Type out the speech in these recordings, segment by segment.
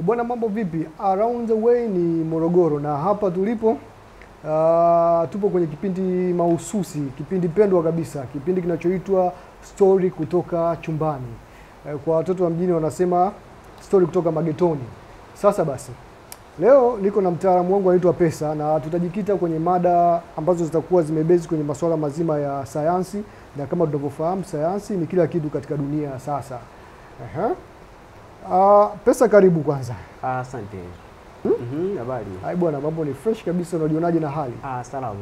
Bwana, mambo vipi? Around the way ni Morogoro na hapa tulipo tupo kwenye kipindi mahususi, kipindi pendwa kabisa, kipindi kinachoitwa Story kutoka Chumbani. Kwa watoto wa mjini wanasema story kutoka magetoni. Sasa basi, leo niko na mtaalamu wangu anaitwa Pesa na tutajikita kwenye mada ambazo zitakuwa zimebezi kwenye masuala mazima ya sayansi, na kama tunavyofahamu sayansi ni kila kitu katika dunia sasa. Pesa, karibu kwanza. Asante. Habari. Hai bwana, mambo ni fresh kabisa, unajionaje na hali? Salama.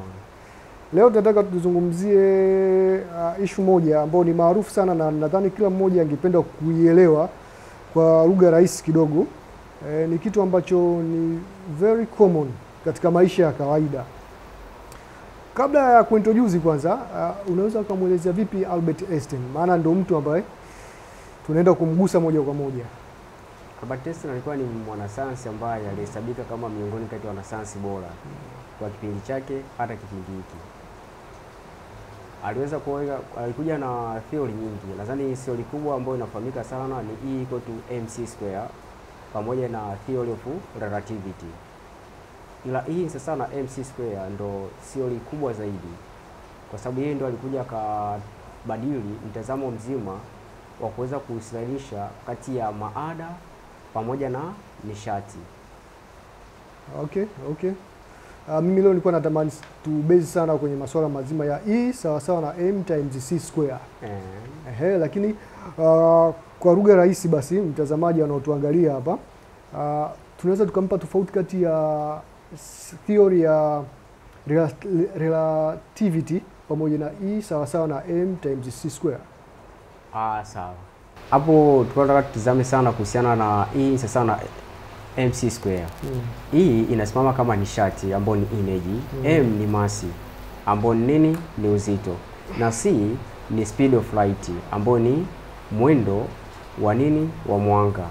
Leo tunataka tuzungumzie issue moja ambayo ni maarufu sana na nadhani kila mmoja angependa kuielewa kwa lugha rahisi kidogo. Ni kitu ambacho ni very common katika maisha ya kawaida. Kabla ya kuintroduce kwanza, unaweza kumuelezea vipi Albert Einstein? Maana ndio mtu ambaye tunaenda kumgusa moja kwa moja. Albert Einstein alikuwa ni mwanasayansi ambaye alihesabika kama miongoni kati ya wanasayansi bora kwa kipindi chake hata kipindi hiki. Aliweza kuweka, alikuja na theory nyingi. Nadhani theory kubwa ambayo inafahamika sana ni E equal to mc square pamoja na theory of relativity. Ila hii sasa na mc square ndo theory kubwa zaidi, kwa sababu yeye ndo alikuja akabadili mtazamo mzima wa kuweza kuhusianisha kati ya maada pamoja na nishati. Okay. Mimi leo nilikuwa natamani tu base sana kwenye masuala mazima ya E sawa sawa na m times c square. Lakini kwa lugha rahisi basi mtazamaji anaotuangalia hapa, tunaweza tukampa tofauti kati ya theory ya relativity pamoja na E sawa sawa na m times c square. Sawa. Hapo tunataka tutizame sana kuhusiana na E sawa na mc square. E inasimama kama nishati ambayo ni energy, m ni masi ambayo ni nini? Ni uzito, na c ni speed of light ambayo ni mwendo wa nini? Wa mwanga.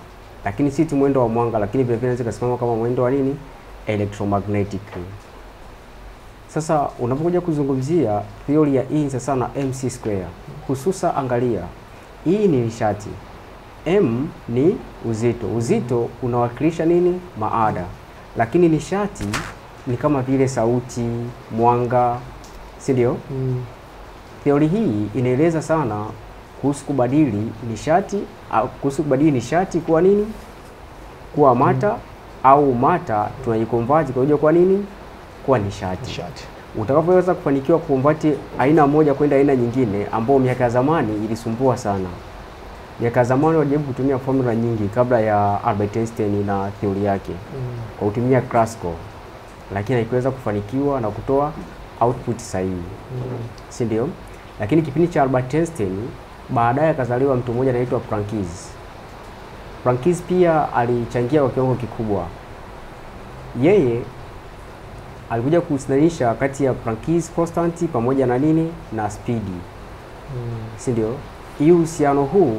Lakini si tu mwendo wa mwanga, lakini vile vile inaweza kusimama kama mwendo wa nini? Electromagnetic. Sasa unapokuja kuzungumzia theory ya E sawa na mc square, hususa angalia E ni nishati, M ni uzito. Uzito unawakilisha nini? Maada. Lakini nishati ni kama vile sauti, mwanga, si ndio? Theory hii inaeleza sana kuhusu kubadili nishati, kuhusu kubadili nishati kuwa nini? Kuwa mata, au mata tunaiconvert kwa kwa nini? Kuwa nishati. Utakapoweza kufanikiwa kuconvert aina moja kwenda aina nyingine, ambayo miaka ya zamani ilisumbua sana. Miaka ya zamani walijaribu kutumia formula nyingi kabla ya Albert Einstein na theory yake, kwa kutumia classical, lakini haikuweza kufanikiwa na kutoa output sahihi. Si ndio? Lakini kipindi cha Albert Einstein baadaye akazaliwa mtu mmoja anaitwa Planck's. Planck's pia alichangia kwa kiwango kikubwa. Yeye alikuja kuhusianisha kati ya Planck's constant pamoja na nini? Na speed. Si ndio? Hii uhusiano huu,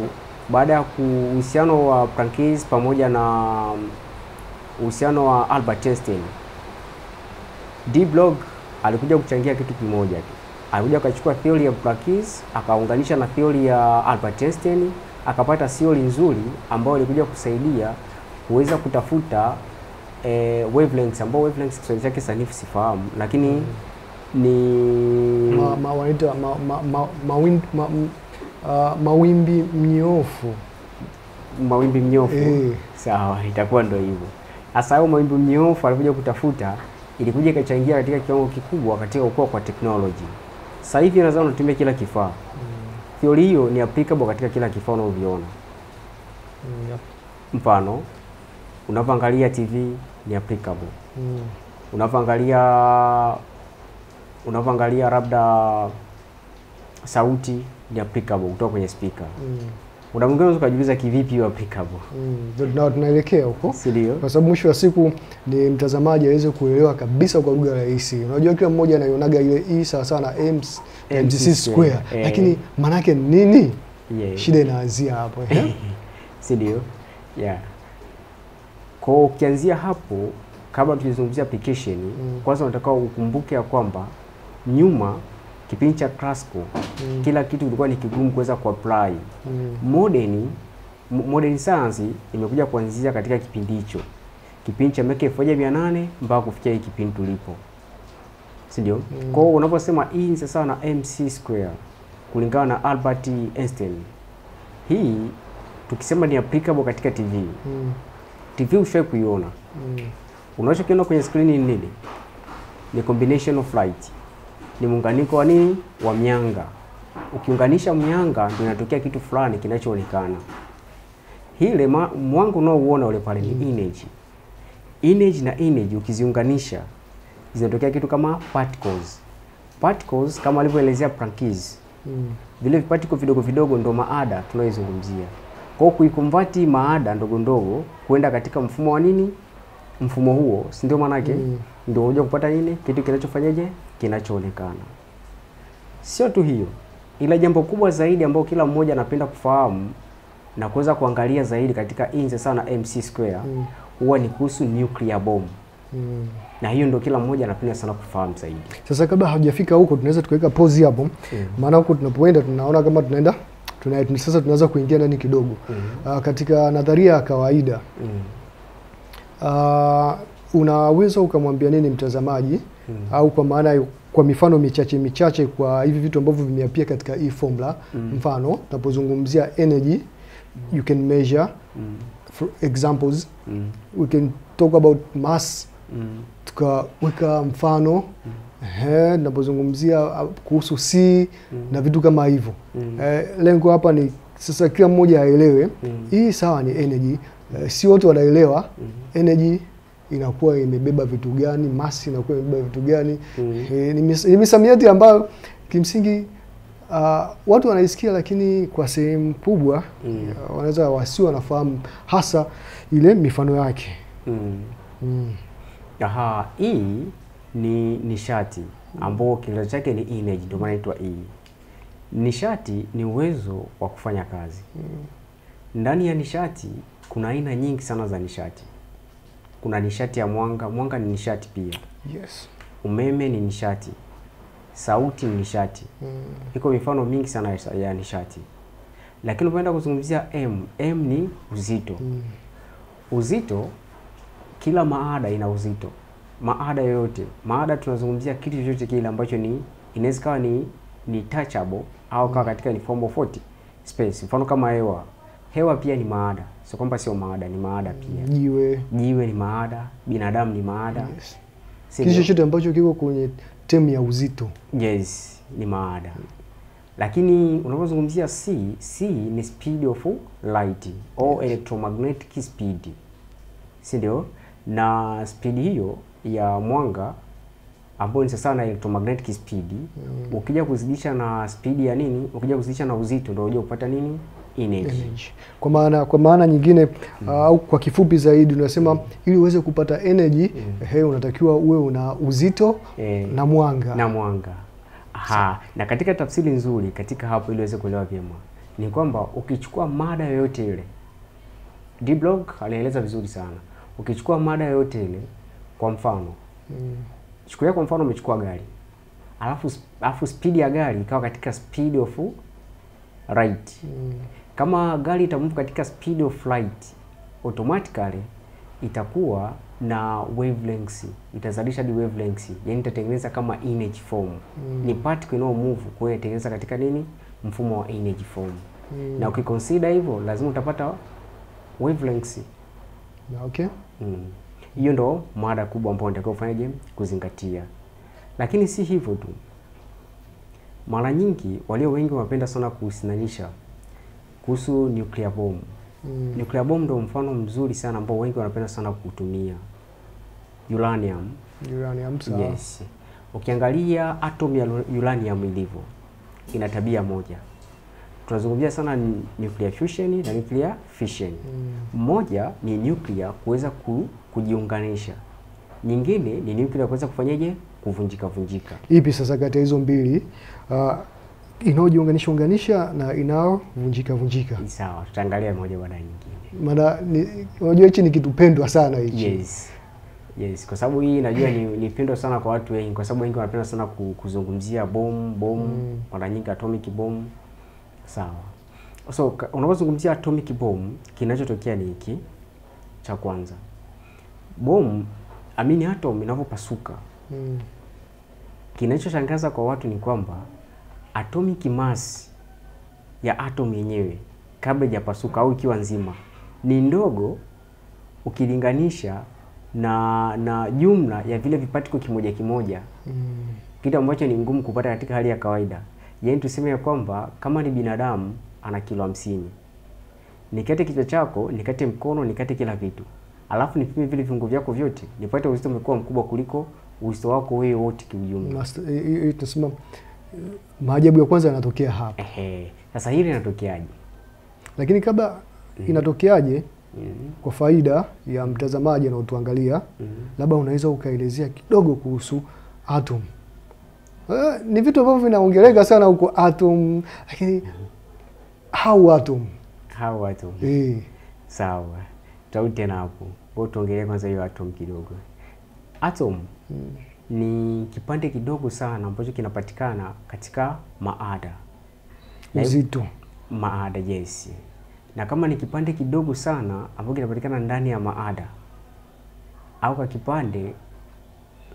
baada ya uhusiano wa Planck's pamoja na uhusiano wa Albert Einstein, de Broglie alikuja kuchangia kitu kimoja tu. Alikuja akachukua theory ya Planck's akaunganisha na theory ya Albert Einstein, akapata theory nzuri ambayo ilikuja kusaidia kuweza kutafuta wavelengths, ambao wavelengths Kiswahili chake sanifu sifahamu, lakini ni mawimbi mnyofu. Mawimbi mnyofu. Sawa, itakuwa ndio hivyo. Sasa hayo mawimbi mnyofu alikuja kutafuta, ilikuja ikachangia katika kiwango kikubwa katika kukua kwa technology. Sasa hivi unaweza unatumia kila kifaa. Theory hiyo ni applicable katika kila kifaa unaoviona. Mfano, unapoangalia TV ni applicable. Unapoangalia labda sauti ni applicable kutoka kwenye speaker. Muda mwingine unaweza kujiuliza kivipi hiyo applicable. Ndio tunaelekea huko. Si ndio? Kwa sababu mwisho wa siku ni mtazamaji aweze kuelewa kabisa kwa lugha rahisi. Unajua kila mmoja anaionaga ile E sawa sawa na mc square. Lakini maana yake nini? Shida inaanzia hapo. Si ndio? Yeah. Kwa ukianzia hapo, kabla tuzungumzie application, kwanza unataka ukumbuke ya kwamba nyuma kipindi cha classical kila kitu kilikuwa ni kigumu kuweza kuapply. Modern Modern science imekuja kuanzia katika kipindi hicho, kipindi cha miaka 1800 mpaka kufikia hii kipindi tulipo, si ndio? Kwa hiyo unaposema E ni sawa na mc square kulingana na Albert Einstein, hii tukisema ni applicable katika TV. TV ushawahi kuiona. Unachokiona kwenye screen ni nini? Ni combination of light. Ni muunganiko wa nini? Wa mianga. Ukiunganisha mianga ndio inatokea kitu fulani kinachoonekana. Hile mwanga unaouona ule pale ni energy. Energy na energy ukiziunganisha zinatokea kitu kama particles. Particles kama alivyoelezea Plankis. Vile particles vidogo vidogo ndio maada tunayoizungumzia. Kwa hiyo kuikonvert maada ndogo ndogo kwenda katika mfumo wa nini? Mfumo huo, si ndio maana yake? Ndio unajua kupata nini? Kitu kinachofanyaje? Kinachoonekana. Sio tu hiyo, ila jambo kubwa zaidi ambalo kila mmoja anapenda kufahamu na kuweza kuangalia zaidi katika E sawa na mc square huwa ni kuhusu nuclear bomb. Na hiyo ndio kila mmoja anapenda sana kufahamu zaidi. Sasa kabla hajafika huko tunaweza tukaweka pause hapo. Maana huko tunapoenda tunaona kama tunaenda sasa tunaanza kuingia ndani kidogo. Katika nadharia ya kawaida unaweza ukamwambia nini mtazamaji au kwa maana kwa mifano michache michache kwa hivi vitu ambavyo vimeapia katika hii formula? Mfano tunapozungumzia energy, you can measure for examples. We can talk about mass, tukaweka mfano. Tunapozungumzia kuhusu C na vitu kama hivyo. Lengo hapa ni sasa kila mmoja aelewe hii sawa ni energy. Si wote wanaelewa energy inakuwa imebeba vitu gani, mass inakuwa imebeba vitu gani. Ni misamiati ambayo kimsingi watu wanaisikia, lakini kwa sehemu kubwa wanaweza wasio wanafahamu hasa ile mifano yake. Aha, E ni nishati ambayo kilele chake ni energy, ndio maana inaitwa E. Nishati ni uwezo wa kufanya kazi. Ndani ya nishati kuna aina nyingi sana za nishati. Kuna nishati ya mwanga, mwanga ni nishati pia. Yes. Umeme ni nishati. Sauti ni nishati. Iko mifano mingi sana ya nishati. Lakini unapoenda kuzungumzia M, M ni uzito. Uzito, kila maada ina uzito. Maada yoyote, maada tunazungumzia kitu chochote kile ambacho ni inaweza kawa ni touchable au kawa katika ni form of space. Mfano kama hewa. Hewa pia ni maada. Sio kwamba sio maada, ni maada pia. Jiwe ni maada, binadamu ni maada. Yes. Kitu chochote ambacho kiko kwenye term ya uzito. Yes, ni maada. Lakini unapozungumzia C, C ni speed of light au electromagnetic speed. Si ndio? Na speed hiyo ya mwanga ambayo ni sawa na electromagnetic speed, ukija kuzidisha na speed ya nini? Ukija kuzidisha na uzito ndio unajua kupata nini? Energy. Kwa maana nyingine au kwa kifupi zaidi unasema ili uweze kupata energy unatakiwa uwe una uzito na mwanga. Na mwanga. Aha, na katika tafsiri nzuri katika hapo ili uweze kuelewa vyema ni kwamba ukichukua mada yoyote ile, de Broglie alieleza vizuri sana. Ukichukua mada yoyote ile, kwa mfano chukulia kwa mfano umechukua gari, alafu speed ya gari ikawa katika speed of light. Kama gari itamove katika speed of light, automatically itakuwa na wavelengths, itazalisha di wavelengths, yani itatengeneza kama energy form. Ni particle inayo move, kwa hiyo itatengeneza katika nini? Mfumo wa energy form. Na ukiconsider hivyo lazima utapata wavelengths. Okay. Hiyo ndo mada kubwa ambayo unatakiwa ufanyeje kuzingatia. Lakini si hivyo tu. Mara nyingi walio wengi wanapenda sana kuhusinanisha kuhusu nuclear bomb. Nuclear bomb ndo mfano mzuri sana ambao wengi wanapenda sana kutumia. Uranium. Uranium, sawa. Yes. Ukiangalia atom ya uranium ilivyo, ina tabia moja. Tunazungumzia sana nuclear fusion na nuclear fission. Moja ni nuclear kuweza kujiunganisha. Nyingine ni nuclear kuweza kufanyaje? Kuvunjika vunjika. Ipi sasa kati ya hizo mbili inaojiunganisha unganisha na inaovunjika vunjika? Sawa, tutaangalia moja baada ya nyingine. Maana unajua hichi ni kitu pendwa sana hichi. Yes. Yes, kwa sababu hii najua ni pendwa sana kwa watu wengi, kwa sababu wengi wanapenda sana kuzungumzia bomb, mara nyingi atomic bomb. Sawa. So unapozungumzia atomic bomb, kinachotokea ni hiki cha kwanza. Bomb, amini atom inavyopasuka. Kinachoshangaza kwa watu ni kwamba atomic mass ya atom yenyewe kabla haijapasuka au ikiwa nzima ni ndogo ukilinganisha na jumla ya vile vipatiko kimoja kimoja. Kitu ambacho ni ngumu kupata katika hali ya kawaida. Yaani tuseme ya kwamba kama ni binadamu ana kilo 50. Nikate kichwa chako, nikate mkono, nikate kila kitu. Alafu nipime vile viungo vyako vyote, nipate uzito umekuwa mkubwa kuliko uzito wako wewe wote kiujumla. Tunasema maajabu ya kwanza yanatokea hapa. Sasa hili linatokeaje? Lakini kabla inatokeaje, kwa faida ya mtazamaji anaotuangalia, labda unaweza ukaelezea kidogo kuhusu atom. Ni vitu ambavyo vinaongeleka sana huko atom, lakini how atom? How atom? Sawa. Tutarudi tena hapo. Kwa tuongelee kwanza hiyo atom kidogo. Atom ni kipande kidogo sana ambacho kinapatikana katika maada. Uzito. Maada, yes. Na kama ni kipande kidogo sana ambacho kinapatikana ndani ya maada au kwa kipande,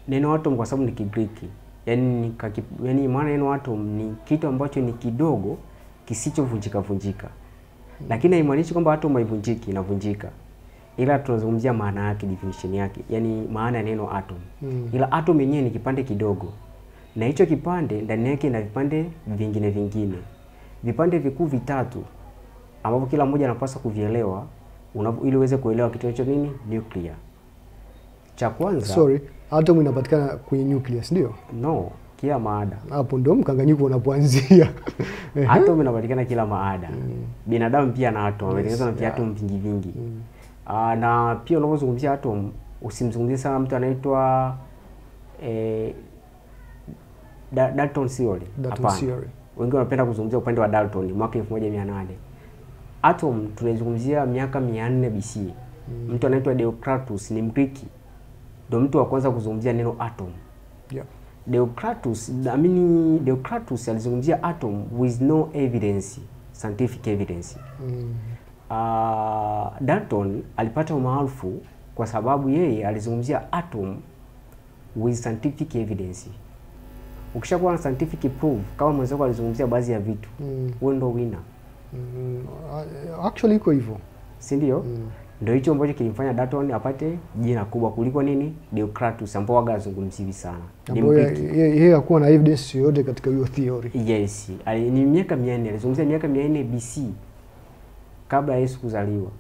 neno atom kwa sababu ni Kigiriki, yaani yaani maana neno atom ni kitu ambacho ni kidogo kisichovunjika vunjika. Lakini haimaanishi kwamba atom haivunjiki, inavunjika. Ila tunazungumzia maana yake, definition yake, yaani maana ya neno atom. Ila atom yenyewe ni kipande kidogo. Na hicho kipande ndani yake ina vipande vingine vingine. Vipande vikuu vitatu ambavyo kila mmoja anapaswa kuvielewa ili uweze kuelewa kitu hicho nini nuclear. Cha kwanza, sorry, atom inapatikana kwenye nucleus, ndio? No, kila maada. Hapo ndio mkanganyiko unapoanzia. Atom inapatikana kila maada. Binadamu pia na atom, ametengenezwa na atom vingi vingi. Na pia unapozungumzia atom usimzungumzie sana mtu anaitwa Dalton theory. Dalton theory. Wengi wanapenda kuzungumzia upande wa Dalton mwaka 1800. Atom tunaizungumzia miaka 400 BC. Mtu anaitwa Democritus ni Mgriki. Ndio mtu wa kwanza kuzungumzia neno atom. Yeah. Democritus, Democritus alizungumzia atom with no evidence, scientific evidence. Dalton alipata umaarufu kwa sababu yeye alizungumzia atom with scientific evidence. Ukishakuwa na scientific proof, kama mwenzako alizungumzia baadhi ya vitu, wewe ndio winner. Actually iko hivyo. Si ndio? Ndio hicho ambacho kilimfanya Dalton apate jina kubwa kuliko nini? Democritus ambao waga azungumziwi sana. Yeye hakuwa na evidence yoyote katika hiyo theory. Yes, ni miaka 400, alizungumzia miaka 400 BC kabla Yesu kuzaliwa.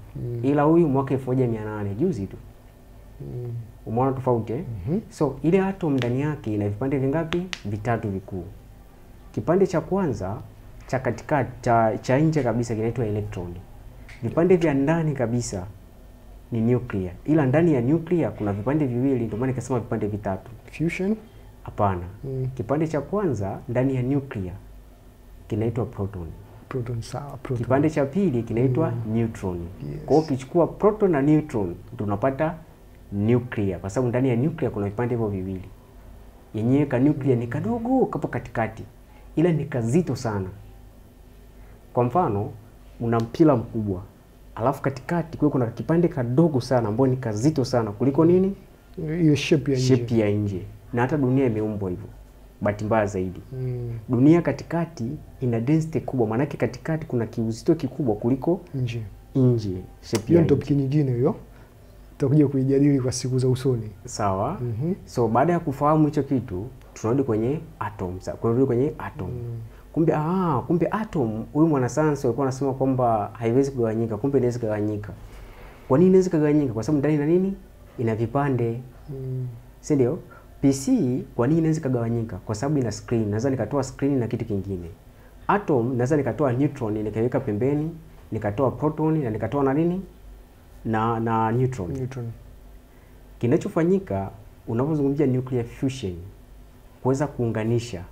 Ila huyu mwaka 1800 juzi tu. Umeona tofauti eh? So ile atom ndani yake ina vipande vingapi? Vitatu vikuu. Kipande cha kwanza cha katikati cha nje kabisa kinaitwa electron. Vipande vya ndani kabisa ni nuclear. Ila ndani ya nuclear kuna vipande viwili, ndio maana nikasema vipande vitatu. Fusion? Hapana. Kipande cha kwanza ndani ya nuclear kinaitwa proton. Proton, sawa, proton. Kipande cha pili kinaitwa neutron. Yes. Kwa hiyo ukichukua proton na neutron ndio unapata nuclear, kwa sababu ndani ya nuclear kuna vipande hivyo viwili. Yenyewe ka nuclear ni kadogo kapo katikati, ila ni kazito sana. Kwa mfano, una mpira mkubwa, alafu katikati kwa kuna kipande kadogo sana ambao ni kazito sana kuliko nini? Hiyo shape ya nje. Shape ya nje. Na hata dunia imeumbwa hivyo. Bahati mbaya zaidi. Dunia katikati ina density kubwa, maana yake katikati kuna kiuzito kikubwa kuliko nje. Nje. Shape hiyo ya ni topic nyingine hiyo. Tutakuja kuijadili kwa siku za usoni. Sawa. So baada ya kufahamu hicho kitu, tunarudi kwenye atom. Tunarudi kwenye atom. Kumbe kumbe atom huyu mwanasayansi alikuwa anasema kwamba haiwezi kugawanyika, kumbe inaweza kugawanyika. Kwa nini inaweza kugawanyika? Kwa sababu ndani na nini? Ina vipande. Si ndio? PC kwa nini inaweza kugawanyika? Kwa sababu ina screen. Naweza nikatoa screen na kitu kingine. Atom naweza nikatoa neutron nikaiweka pembeni, nikatoa proton na nikatoa na nini? Na neutron. Neutron. Kinachofanyika unapozungumzia nuclear fusion, kuweza kuunganisha,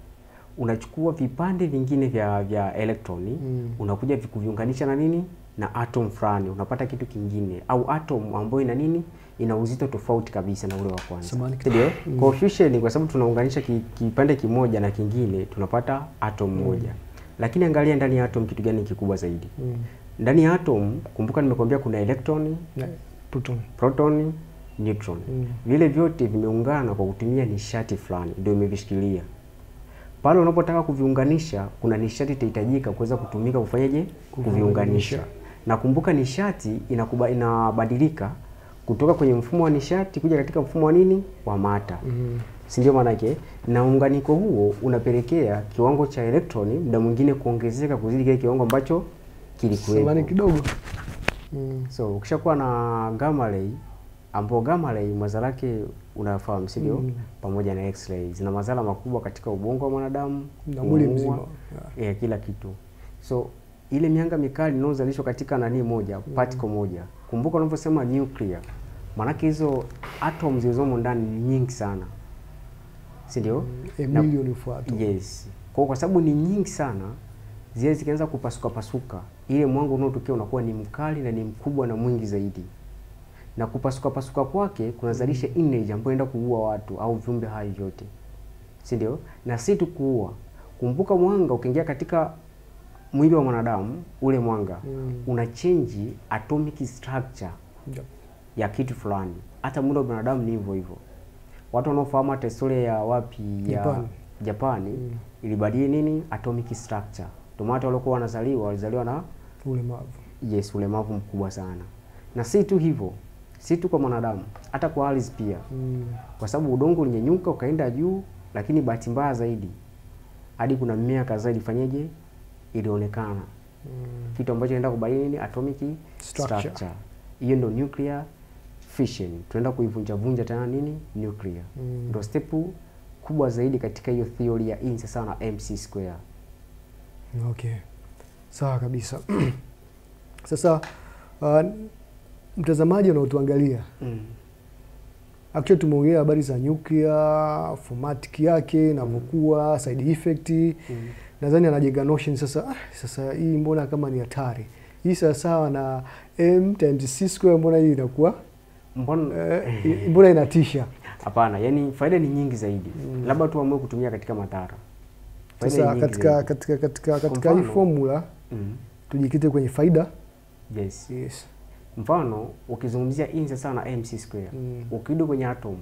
unachukua vipande vingine vya elektroni, unakuja kuviunganisha na nini? Na atom fulani, unapata kitu kingine au atom ambayo ina nini? Ina uzito tofauti kabisa na ule wa kwanza. Ndio? Kwa fusion, kwa sababu tunaunganisha kipande kimoja na kingine, tunapata atom moja. Lakini angalia ndani ya atom kitu gani kikubwa zaidi. Ndani ya atom, kumbuka nimekuambia kuna electron, proton, neutron. Vile vyote vimeungana kwa kutumia nishati fulani, ndio imevishikilia. Pale unapotaka kuviunganisha, kuna nishati itahitajika kuweza kutumika kufanyaje? Kuviunganisha. Na kumbuka nishati inabadilika kutoka kwenye mfumo wa nishati kuja katika mfumo wa nini? Wa mata. Si ndio maana yake? Na muunganiko huo unapelekea kiwango cha elektroni muda mwingine kuongezeka kuzidi kile kiwango ambacho kilikuwepo. Samani kidogo. So ukishakuwa na gamma ray, ambapo gamma ray madhara yake unafahamu, si ndio? Pamoja na x-ray zina madhara makubwa katika ubongo wa mwanadamu na mwili mzima. Kila kitu. So ile mianga mikali inayozalishwa katika nani moja, particle moja. Kumbuka unavyosema nuclear, maana hizo atoms zilizomo ndani ni nyingi sana. Si ndio? A million of atoms. Yes. Kwa sababu ni nyingi sana, zile zikianza kupasuka pasuka, ile mwanga unaotokea unakuwa ni mkali na ni mkubwa na mwingi zaidi. Na kupasuka pasuka kwake kunazalisha energy ambayo inaenda kuua watu au viumbe hai vyote. Si ndio? Na si tu kuua. Kumbuka mwanga ukiingia katika mwili wa mwanadamu, ule mwanga una change atomic structure ya kitu fulani. Hata mwili wa mwanadamu ni hivyo hivyo. Watu wanaofahamu hata historia ya wapi ya Japani, ilibadili nini? Atomic structure. Ndio maana watu walikuwa wanazaliwa, walizaliwa na ulemavu. Yes, ulemavu mkubwa sana. Na si tu hivyo, si tu kwa mwanadamu, hata kwa ardhi pia. Kwa sababu udongo ulinyenyuka ukaenda juu, lakini bahati mbaya zaidi hadi kuna mimea kadhaa ilifanyeje? Ilionekana. Kitu ambacho inaenda kubadili nini? Atomic structure. Hiyo ndio nuclear fission. Tunaenda kuivunja vunja tena nini? Nuclear. Ndio step kubwa zaidi katika hiyo theory ya E sawa na mc square. Okay. Sawa kabisa. Sasa mtazamaji unaotuangalia, actually tumeongelea habari za nuclear, format yake inavyokuwa, side effect. Nadhani anajenga notion sasa, sasa hii mbona kama ni hatari. Hii sawa na m times c square, mbona hii inakuwa mbona inatisha? Hapana, yani faida ni nyingi zaidi. Labda tuamue kutumia katika madhara. Sasa katika hii formula tujikite kwenye faida. Yes. Yes. Mfano ukizungumzia E sawa na mc square, ukirudi kwenye atom,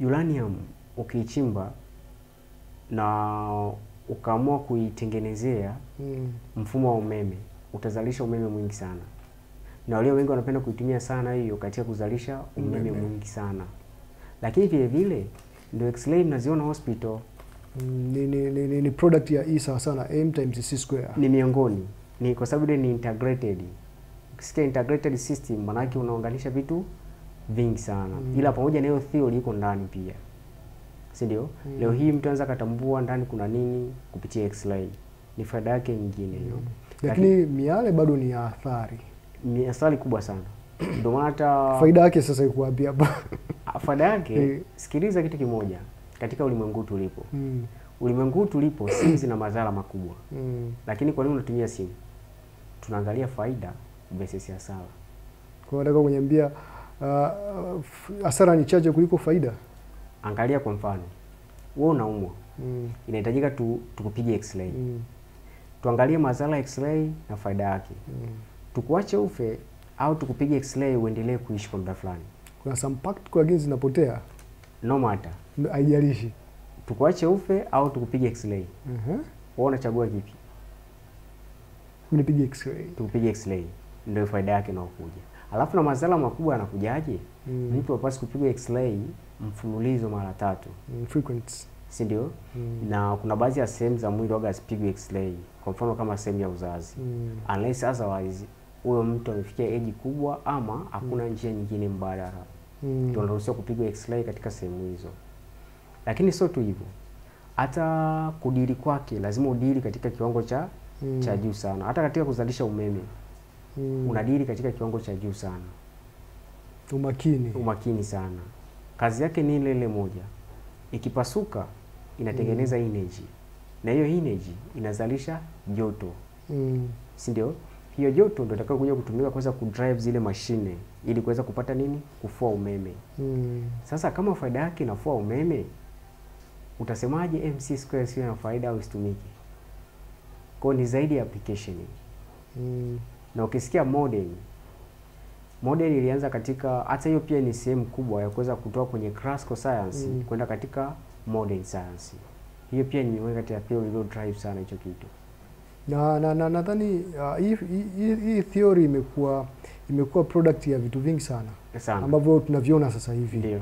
uranium ukiichimba na ukaamua kuitengenezea mfumo wa umeme, utazalisha umeme mwingi sana. Na walio wengi wanapenda kuitumia sana hiyo katika kuzalisha umeme mwingi sana. Lakini vile vile ndio x-ray mnaziona hospital. Ni product ya E sawa sana m times c square. Ni miongoni. Ni kwa sababu ni integrated. Ukisikia integrated system maana yake unaunganisha vitu vingi sana. Ila pamoja na hiyo theory iko ndani pia. Si ndio? Leo hii mtu anaweza katambua ndani kuna nini kupitia x-ray. Ni faida yake nyingine hiyo. Lakini miale bado ni athari. Ni athari kubwa sana. Ndio maana hata faida yake sasa iko wapi hapa? Faida yake, sikiliza kitu kimoja katika ulimwengu tulipo. Ulimwengu tulipo simu zina madhara makubwa. Lakini kwa nini unatumia simu? Tunaangalia faida versus hasara. Kwa nataka kuniambia hasara ni chache kuliko faida? Angalia kwa mfano, wewe unaumwa. Inahitajika tukupige x-ray. Tuangalie madhara ya x-ray na faida yake. Tukuache ufe au tukupige x-ray uendelee kuishi kwa muda fulani. Kuna some practical against zinapotea. No matter. Haijalishi. Tukuache ufe au tukupige x-ray. Wewe unachagua kipi? Nipige x-ray. Tukupige x-ray. Ndio faida yake inayokuja. Alafu na madhara makubwa yanakujaje? Mtu hapaswi kupigwa x-ray mfululizo mara 3. Frequent. Si ndio? Na kuna baadhi ya sehemu za mwili waga asipigwe x-ray. Kwa mfano kama sehemu ya uzazi. Unless otherwise huyo mtu amefikia age kubwa ama hakuna njia nyingine mbadala. Tunaruhusiwa kupigwa x-ray katika sehemu hizo. Lakini sio tu hivyo. Hata kudili kwake lazima udili katika kiwango cha cha juu sana. Hata katika kuzalisha umeme unadili katika kiwango cha juu sana. Umakini. Umakini sana. Kazi yake ni ile ile moja. Ikipasuka inatengeneza energy. Na hiyo energy inazalisha joto. Si ndio? Hiyo joto ndio itakayokuja kutumika kuweza kudrive zile mashine ili kuweza kupata nini? Kufua umeme. Sasa kama faida yake inafua umeme, utasemaje mc square sio na faida au isitumike? Kwa ni zaidi ya application. Na ukisikia modern, modern ilianza katika, hata hiyo pia ni sehemu kubwa ya kuweza kutoka kwenye classical science kwenda katika modern science. Hiyo pia ni moja kati ya theory iliyo drive sana hicho kitu. Na nadhani hii theory imekuwa product ya vitu vingi sana ambavyo tunaviona sasa hivi. Ndio.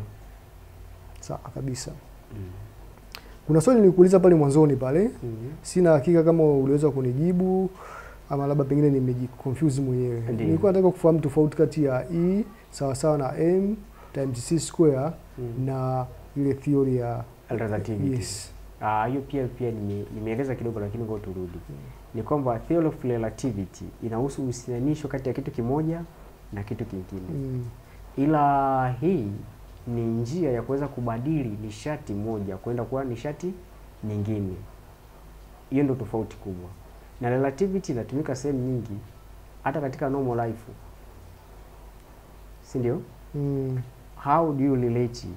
Sawa kabisa. Kuna swali nilikuuliza pale mwanzoni pale. Sina hakika kama uliweza kunijibu ama labda pengine nimejiconfuse mwenyewe. Nilikuwa nataka kufahamu tofauti kati ya E sawa sawa na M times C square na ile theory ya relativity. Yes. Hiyo pia nimeeleza kidogo, lakini ngoja turudi. Ni kwamba theory of relativity inahusu uhusianisho kati ya kitu kimoja na kitu kingine. Ila hii ni njia ya kuweza kubadili nishati moja kwenda kuwa nishati nyingine. Hiyo ndio tofauti kubwa. Na relativity inatumika sehemu nyingi hata katika normal life. Si ndio? How do you relate?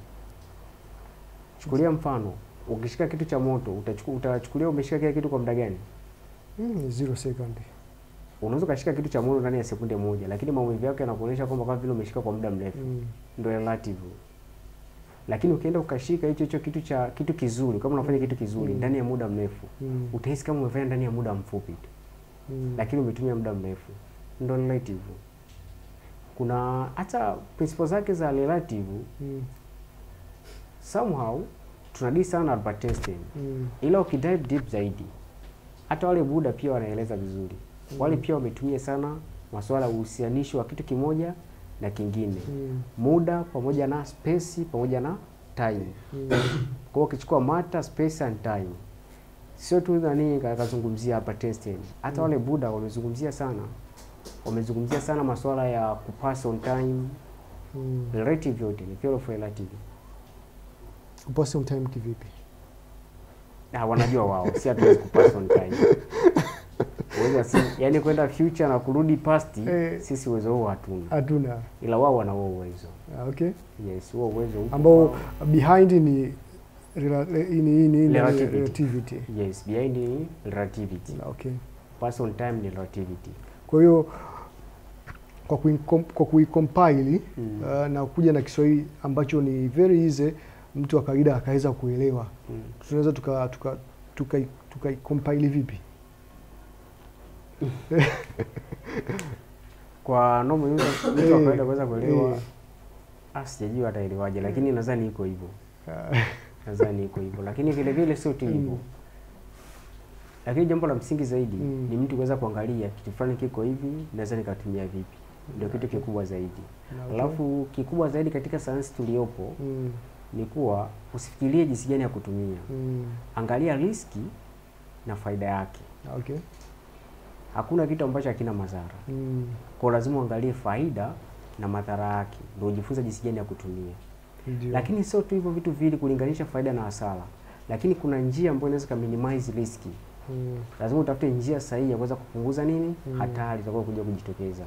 Chukulia mfano, ukishika kitu cha moto, utachukulia umeshika kile kitu kwa muda gani? 0 second. Unaweza ukashika kitu cha moto ndani ya sekunde moja, lakini maumivu yake yanakuonyesha kwamba kama vile umeshika kwa muda mrefu. Ndio relative. Lakini ukienda ukashika hicho kitu cha kitu kizuri, kama unafanya kitu kizuri ndani ya muda mrefu, utahisi kama umefanya ndani ya muda mfupi tu. Lakini umetumia muda mrefu. Ndio relative. Kuna hata principles zake za relative. Somehow tunadii sana Albert Einstein. Ila ukidive deep zaidi, hata wale Buddha pia wanaeleza vizuri. Wale pia wametumia sana masuala ya uhusianisho wa kitu kimoja na kingine. Muda pamoja na space pamoja na time. Kwa hiyo ukichukua matter, space and time. Sio tu nani kazungumzia hapa Einstein. Hata wale Buddha wamezungumzia sana. Wamezungumzia sana masuala ya kupass on time. Relative yote ni theory of relative. Kupass on time kivipi? Na wanajua wao, si hatuwezi kupass on time. Uwezo si, yani kwenda future na kurudi past, sisi uwezo huo hatuna. Hatuna. Ila wao wana huo uwezo. Okay. Yes, huo uwezo upo. Ambao behind ni relativity. Yes, behind ni relativity. Okay. Pass on time ni relativity. Kwa hiyo kwa kuicompile na kuja na Kiswahili ambacho ni very easy mtu wa kawaida akaweza kuelewa. Tunaweza tuka compile vipi? Kwa normal user mtu wa kawaida kuweza kuelewa, sijajua ataelewaje, lakini nadhani iko hivyo. Nadhani iko hivyo, lakini vile vile sio tu hivyo. Lakini jambo la msingi zaidi ni mtu kuweza kuangalia kitu fulani kiko hivi, naweza nikatumia vipi. Ndio kitu kikubwa zaidi. Alafu kikubwa zaidi katika sayansi tuliopo ni kuwa usifikirie jinsi gani ya kutumia. Angalia riski na faida yake. Okay. Hakuna kitu ambacho hakina madhara. Kwa lazima uangalie faida na madhara yake ndio ujifunze jinsi gani ya kutumia. Ndiyo. Lakini sio tu hivyo vitu viwili kulinganisha faida na hasara. Lakini kuna njia ambayo inaweza minimize riski. Lazima utafute njia sahihi ya kuweza kupunguza nini? Hatari za kuja kujitokeza.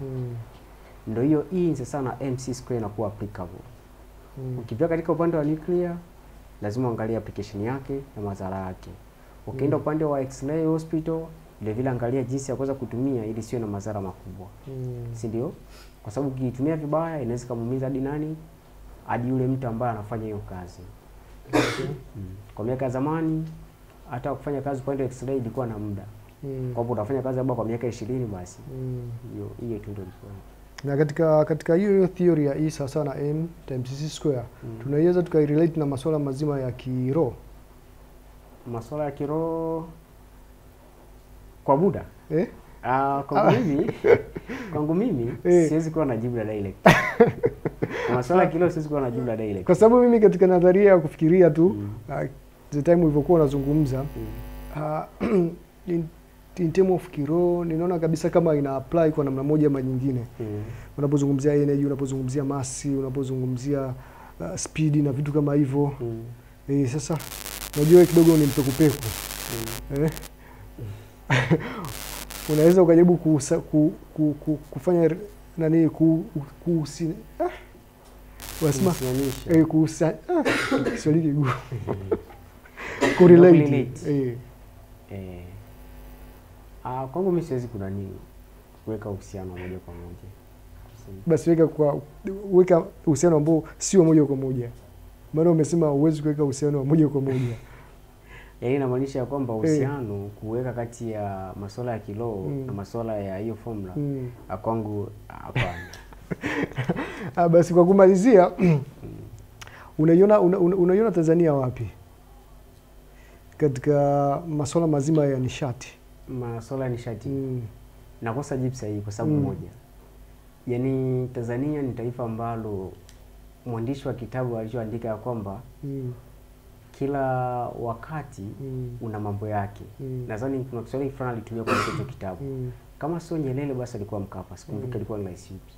Ndio hiyo E sasa na MC square inakuwa applicable. Ukifika katika upande wa nuclear lazima uangalie application yake na madhara yake. Ukienda upande wa X-ray hospital vile vile angalia jinsi ya kuweza kutumia ili siwe na madhara makubwa. Si ndio? Kwa sababu ukiitumia vibaya inaweza kumuumiza hadi nani? Hadi yule mtu ambaye anafanya hiyo kazi. Kwa miaka ya zamani hata kufanya kazi upande wa X-ray ilikuwa na muda. Kwa hiyo utafanya kazi labda kwa miaka 20 basi. Hiyo tu ndio ilikuwa. Na katika hiyo theory ya E sawa na M times C square, tunaweza tukairelate na masuala mazima ya kiroho. Masuala ya kiroho kwa Buddha? Eh? Kwangu mimi siwezi kuwa na jibu la direct. Kwa masuala ya kiroho siwezi kuwa na jibu la direct. Kwa sababu mimi katika nadharia ya kufikiria tu, the time ulivyokuwa unazungumza, in term of kiroho ninaona kabisa kama ina apply kwa namna moja ama nyingine. Unapozungumzia energy, unapozungumzia mass, unapozungumzia speed na vitu kama hivyo. Sasa unajua kidogo ni mpekupeku. Unaweza ukajaribu kufanya nani unasema Kuhusianisha. Kiswahili kigumu. Kurelate. Kurelate. Kwangu mimi siwezi kuweka uhusiano moja kwa moja. Basi weka uhusiano ambao sio moja kwa moja. Maana umesema huwezi kuweka uhusiano wa moja kwa moja. Yaani inamaanisha kwamba uhusiano kuweka kati ya masuala ya kiroho na masuala ya hiyo formula kwangu hapana. Basi kwa kumalizia, unaiona Tanzania wapi katika masuala mazima ya nishati? Masuala ya nishati. Nakosa jibu sahihi kwa sababu moja. Yaani Tanzania ni taifa ambalo mwandishi wa kitabu alichoandika kwamba kila wakati una mambo yake. Nadhani kuna Kiswahili fulani alitumia kwa hicho kitabu. Kama sio Nyerere basi alikuwa Mkapa, sikumbuki alikuwa ni rais yupi.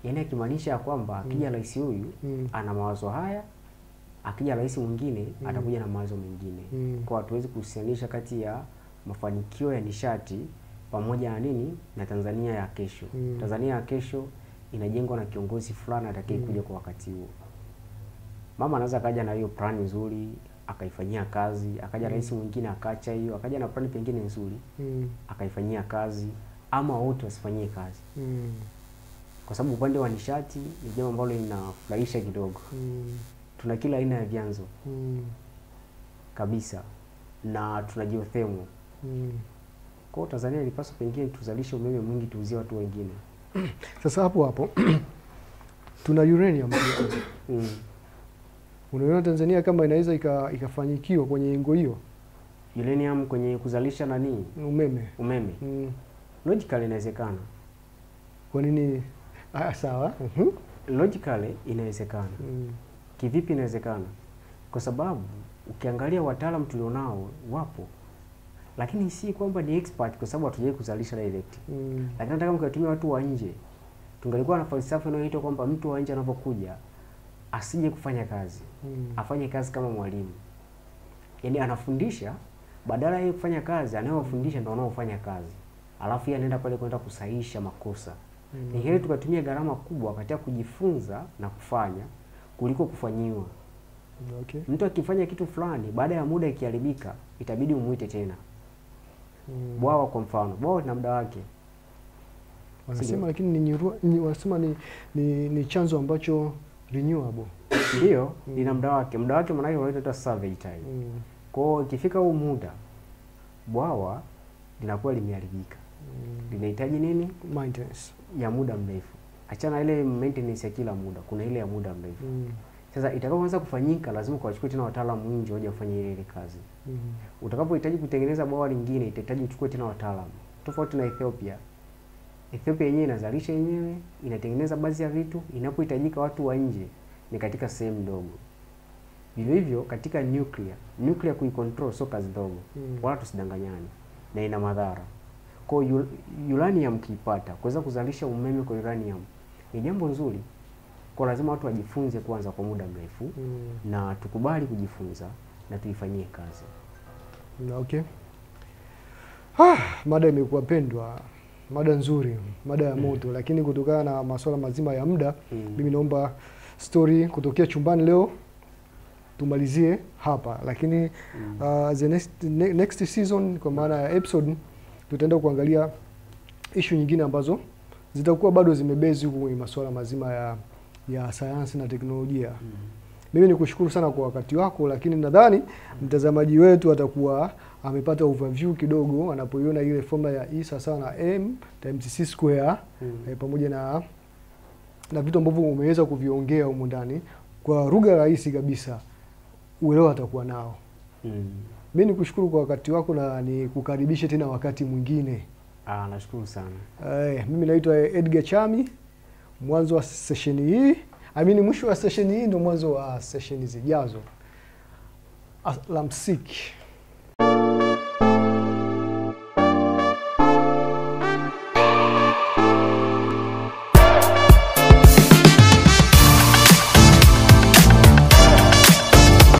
Yaani akimaanisha kwamba akija rais huyu ana mawazo haya, akija rais mwingine atakuja na mawazo mengine. Kwa hatuwezi kuhusianisha kati ya mafanikio ya nishati pamoja na nini na Tanzania ya kesho. Tanzania ya kesho inajengwa na kiongozi fulani atakayekuja kwa wakati huo. Mama anaweza akaja na hiyo plani nzuri, akaifanyia kazi, akaja rais mwingine akaacha hiyo, akaja na plani pengine nzuri, akaifanyia kazi, ama wote wasifanyie kazi. Kwa sababu upande wa nishati ni jambo ambalo linafurahisha kidogo. Tuna kila aina ya vyanzo kabisa na tuna geothermal. Kwa hiyo Tanzania ilipaswa pengine tuzalishe umeme mwingi tuuzie watu wengine. Sasa hapo hapo tuna uranium pia. Unaona Tanzania kama inaweza ikafanyikiwa kwenye engo hiyo? Uranium kwenye kuzalisha nani? Umeme. Umeme. Logically inawezekana. Kwa nini? Sawa. Logically inawezekana. Kivipi inawezekana? Kwa sababu ukiangalia wataalamu tulionao wapo. Lakini si kwamba ni expert kwa sababu hatujawahi kuzalisha direct. Lakini hata kama ukitumia watu wa nje, tungalikuwa na falsafa inayoitwa kwamba mtu wa nje anapokuja asije kufanya kazi. Afanye kazi kama mwalimu. Yaani anafundisha, badala yeye kufanya kazi, anayewafundisha ndio wanaofanya kazi. Alafu yeye anaenda pale kwenda kusahihisha makosa. Ni heri tukatumia gharama kubwa katika kujifunza na kufanya kuliko kufanyiwa. Okay. Mtu akifanya kitu fulani baada ya muda ikiharibika, itabidi umuite tena. Bwawa kwa mfano, bwawa lina muda wake. Wanasema lakini ni wanasema ni chanzo ambacho renewable. Ndio, lina muda wake. Muda wake maana yake unaitwa survey time. Kwa hiyo ikifika huu muda bwawa linakuwa limeharibika. Linahitaji nini? Maintenance ya muda mrefu. Achana ile maintenance ya kila muda, kuna ile ya muda mrefu. Sasa itakapoanza kufanyika lazima kuwachukua tena wataalamu nje waje wafanye ile kazi. Utakapohitaji kutengeneza bwawa lingine itahitaji uchukue tena wataalamu. Tofauti na Ethiopia. Ethiopia yenyewe inazalisha yenyewe, inatengeneza baadhi ya vitu, inapohitajika watu wa nje ni katika sehemu ndogo. Vivyo hivyo katika nuclear, nuclear kuicontrol sio kazi ndogo. Wala tusidanganyane, na ina madhara. Kwa hiyo uranium kiipata, kuweza kuzalisha umeme kwa uranium ni jambo nzuri. Kwa lazima watu wajifunze kwanza kwa muda mrefu na tukubali kujifunza na tuifanyie kazi. Okay. Mada imekuwa pendwa, mada nzuri, mada ya moto, lakini kutokana na masuala mazima ya muda, mimi naomba story kutokea chumbani leo tumalizie hapa, lakini the next season kwa maana ya episode tutaenda kuangalia issue nyingine ambazo zitakuwa bado zimebezi huko kwenye masuala mazima ya sayansi na teknolojia. Mimi nikushukuru sana kwa wakati wako, lakini nadhani mtazamaji wetu atakuwa amepata overview kidogo anapoiona ile formula ya E sawa na M times C square pamoja na vitu ambavyo umeweza kuviongea humu ndani kwa lugha rahisi kabisa, uelewa atakuwa nao. Mimi nikushukuru kwa wakati wako na nikukaribishe tena wakati mwingine. Nashukuru sana. Mimi naitwa Edgar Chami. Mwanzo wa session hii, mwisho wa session hii ndio mwanzo wa session zijazo. Alamsiki.